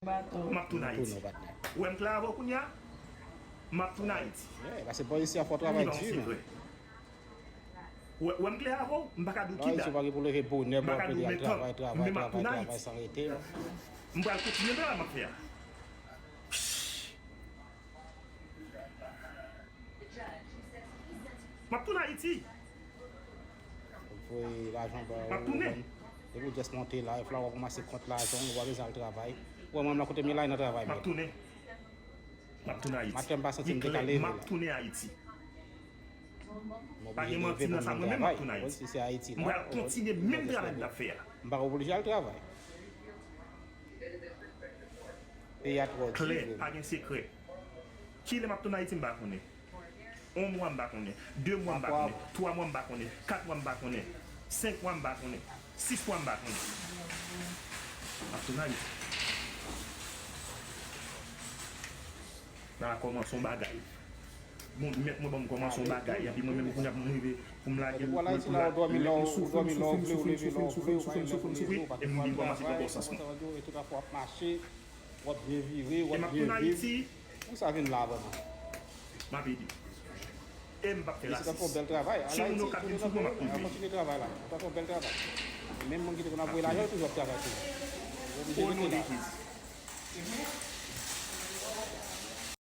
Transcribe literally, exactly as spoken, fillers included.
M ap tounen Ayiti. Ou wè m klè avè w kounye a? M ap tounen Ayiti. Paske bò isi a fò travay di men. Ou wè m klè avè w? M pa ka di w kida. Lò isi ou pa gen pou leve bonè pou ap rele al travay, travay, travay, travay san rete. M pral kontinye travay m ap fè a. M ap tounen Ayiti. Voye lajan ba ou. M ap tounen. Depi w just monte la, epi la w ap ranmase kont lajan w, ou pa bezwen al travay. Ou wè mwen m la kote m ye la, e nan travay m ye. M ap tounen. M ap tounen Ayiti. Maten m pa santi m te ka leve la. M ap tounen Ayiti. Pa gen manti nan sa, mwen menm m ap tounen Ayiti. M pral kontinye menm travay m t ap fè a. M pa oblije al travay. Peyi a twò di. Klè, pa gen sekrè. Kilè m ap tounen Ayiti, m pa konnen. Yon mwa, m pa konnen. De mwa, m pa konnen. Twa mwa, m pa konnen. Kat mwa, m pa konnen. Senk mwa, m pa konnen. Sis mwa, m pa konnen. M ap tounen Ayiti. Nan a kòmanse yon bagay. Bon, mèt mwen ban m kòmanse yon bagay, epi mwen menm kounye a pou m rive, pou m lage l, pou l, pou l la, lè m soufri, m soufri, m soufri, m soufri, m soufri, m soufri, m soufri, m soufri, e m vin kòmanse pran konsyans mwen. W ap byen vire, w ap byen viv. Pou sa vin la vrèman. M ap ede. E m p ap fè rasis. Si moun yo ka vin sou mwen, m ap rive. Kontinye travay la. Ou t ap fè yon bèl travay. Menm moun ki te konn ap voye lajan, yo toujou ap travay toujou. Ou oblije rete la.